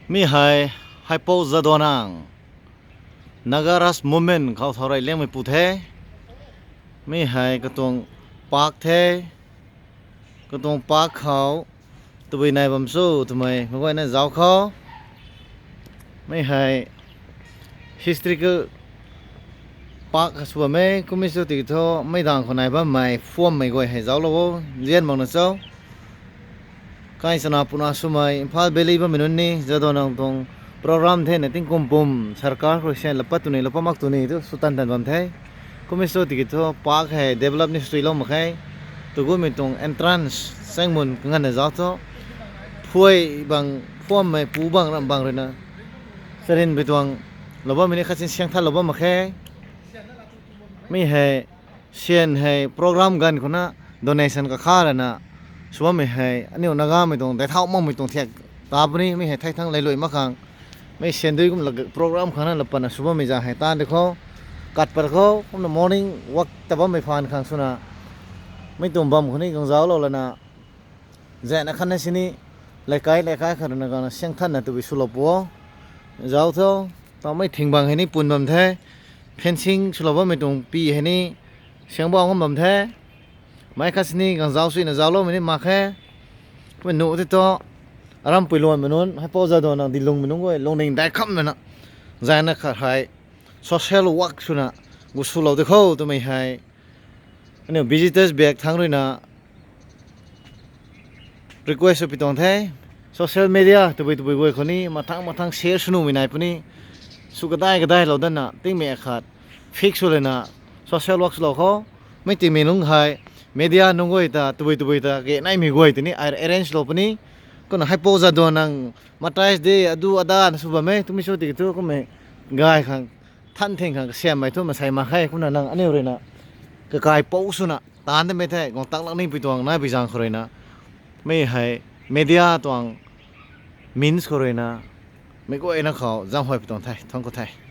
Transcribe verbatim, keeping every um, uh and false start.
Mi hei, Haipou Jadonang, Naga Raj Movement khou thau rey liangmeipu the. Mi hei katuang park the. Katuang park khou tabui nai bam cho twmei meic guayna zauc khou. Mi hei historical park sw bam e, kummei cho tiki thu meic dang khou nai bammei phuammei guay hei zauclou o, nzian makna cho. Kai chana puna swmei Imphal Valley bammei nunc ni Jadonang tuang program thena tingkum pum sarkar khou sian laa pat tw ni laa pat mak tw ni thu sw tan tan bam the. Kummei cho tiki thu park hei develop ni swlou mak khe. Tugummei tuang entrance changmun kanganvna zauc thu, phuay bang, phuammei pu bang ram bang ruina, charynpui tuang lou bammei ni khatsin siang thatlou bam mak khe. Mi hei sian hei program ganv khouna donation kakha rana sw bammei hei aniu Nagamei tuang dei thau makmei tuang thiak ta puni. Mi hei thei thang lei lui mak khang, mi sian dui kum la program khangna laa patna sw bammei za hei tan de khou, kat pat khou kumna morning walk ta bammei phaan khang swna, mi tuang bam khou ni gang zauclou lana, zana khatna sini, leikai leikai khat rana gangna siang thatna tabui swlou pu o. Zauc tho, tamei thing bang hei ni pun bam the, fencing swlou bammei tuang pi hei ni siang bau ngam bam the. Mei khat sini gang zauc suina zaucloumei ni mak khe. Kumna nuh tei thu, aram pui luanmei nunc, Haipou Jadonang dilungmei nunc guay lungning dai khamna na, zana khat hei social work swna gu swlou de khou twmei hei aniu visitors bak thang ruina request sw pi tuang the. Social media tabui tabui guay khou ni mathang mathang share sw nuhmei nai puni. Sw kadai kadailou dana tingmei akhat fix sw lana social work swlou khou, mi tingmei nunc hei media nunc guay ta tabui tabui ta ke naimei guay tini ai arrange lou puni. Kumna Haipou Jadonang matai de adu ada na sw bam e, twmei cho tiki thu kummei gay khang, than thing khang kasiammei thu masei mak khe. Kumna nang aniu ruina kakaipou swna taanv damei the, guang tak lak nipui tuang naipui zaeng khou ruina, mi hei media tuang means khou ruina meic guayna khou zaenghuay pi tuang the. Thang khou the.